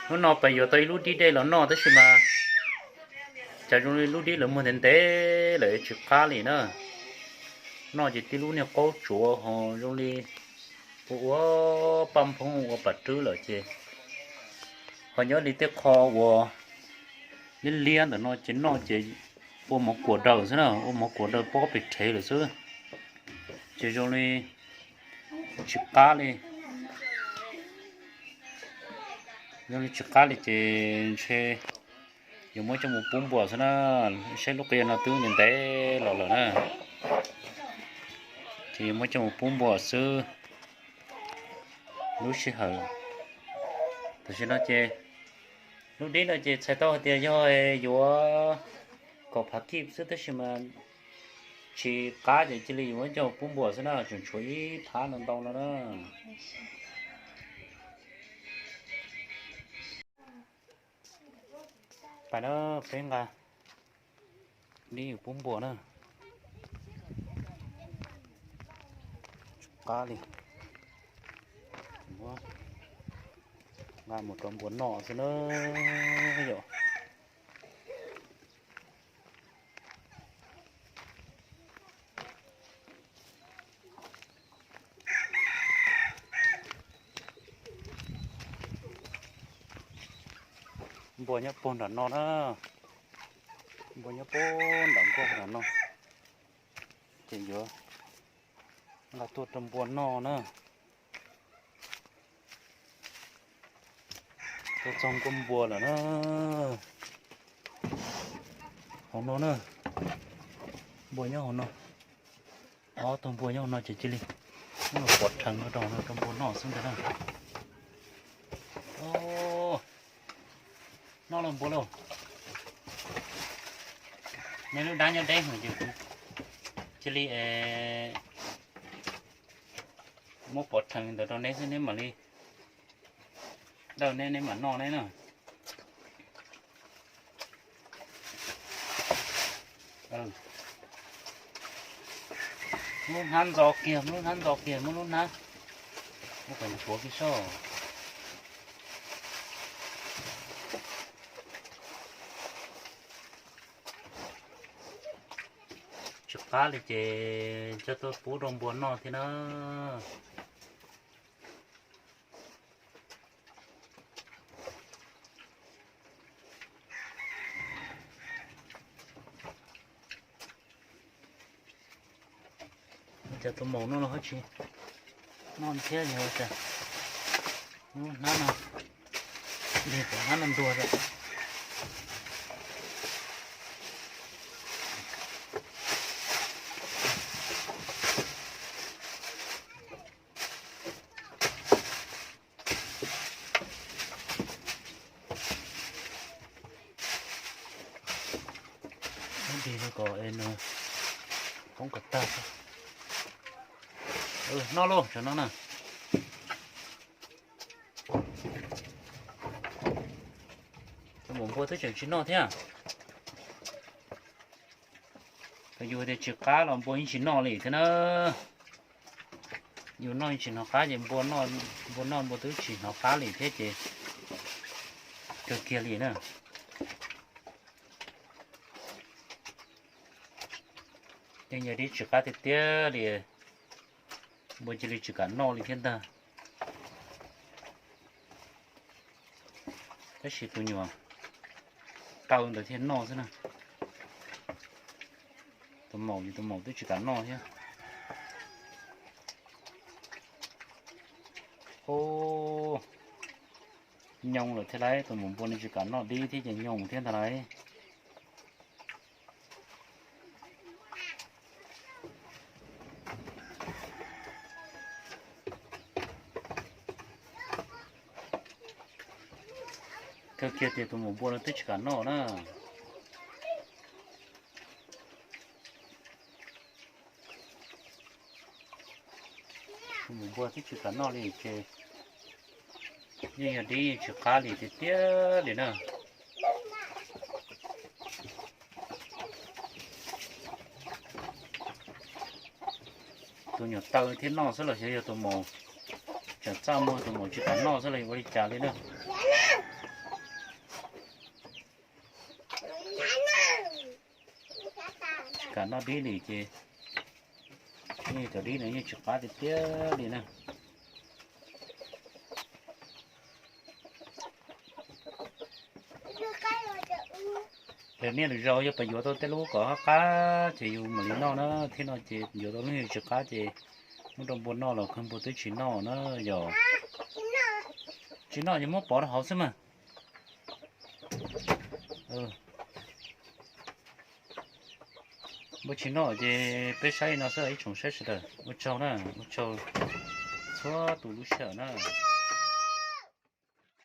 Hnub no peb yuav tau ib lub dib dej los noj tab sis mas cas zoo li lub dib lawv muag ntev ntev lawm tsis qab li na. Noj ces tib lub niag qaub tsuav ho zoo li ua ua paj nphoob ua pam rwb lawm ces ho nyob li tej qho uas liab liab ntawm no ces noj ces ua mov kuam daws xwb na, ua mov kuam daws pob pes rhev lawm xwb. Ces zoo li tsis qab li, zoo li tsis qab li ces ntshe yuav muab coj mus pub npua xwb na. Saib lub qia no twb ntev ntev los lawm na, ces yuav muab coj mus pub npua xwb. Lub sij hawm tam sim no ces lub dib no ces txhais tau hais tias yog yuav kaum phav kib xwb tab sis mas tsis qab ces cia li yuav muab coj mus pub npua xwb na, tseem tshuav ib phav no ntau no na. Pais na, peb nqa dib mus pub npua na. Qab li, nqa mus rau npua noj xwb na yom. Npua nyob puag nram no na, npua nyob puag nram nkuaj nram no, ces yuav nqa tuaj rau npua noj na. Tuaj txog nkuaj npua lawm na. Hauv no na, npua nyob hauv no. Ob tug npua nyob hauv no ces cia li muab los pov rheev rau no rau npua noj xwb ntag na. Noj lauj npua lauj. Neb lub dab nyob deb heev ces kuv cia li muab pov rheev ntawd rau neb xwb neb mam li dawj neb neb mam noj neb na. Muab lub hnab ntxo kiag, muab lub hnab ntxo kiag, muab lub hnab, muab kom ntsuav kiag soj. Tsis qab li ces coj tuaj pub rau npua noj thiab na. Ua cas tus maum no los ho tsis noj thiab, yog ua cas lub hnab no, lig tus hnab no ntuag lawm. Lig kom nws poob kom tag. Noj lauj, tsam no na. Tus maum npua twb tseem tsis noj thiab. Yus tias tsis qab los npua yeej tsis noj li thiab na. Yus noj yeej tsis hnov qab ces npua noj, npua noj npua twb tsis hnov qab li thiab ces kawg kiag li na. Yeej yog dib tsis qab tiag tiag li, npua cia li tsis kam noj li thiab ntag. Tab sis tus nyuam taw ntawd thiaj noj xwb na. Tus maum, tus maum twb tsis kam noj thiab. Ub, nyoos lawm thiab lauj, tus maum npua no tsis kam noj dib thiab ces nyoos thiab ntag lauj. Kawg kiag tias tus maum npua no twb tsis kam noj na. Tus maum npua twb tsis kam noj li ces yeej yog dib yeej tsis qab li tiag tiag li na. Tus nyuam taw thiaj noj xwb los xyov yog tus maum, tseem txaj muag tus maum tsis kam noj xwb los yog ua li cas li na. tsam noj dib li ces yeej cov dib no yeej tsis qab tiag tiag li na. Lwm niaj lwm zaus yog pes yuav tau tej lub kom qab qab ces yus mam li noj na, thiab no ces yuav tau lub yus tsis qab ces muab rau npua noj los kawg npua twb tsis noj na yog. Tsis noj ces muab pov rau hauv xwb mas. Npua tsis noj ces peb saib li no xwb ib tsoom saib sawv daws, ua tsaug na, ua tsaug txhua tus lub sij hawm na.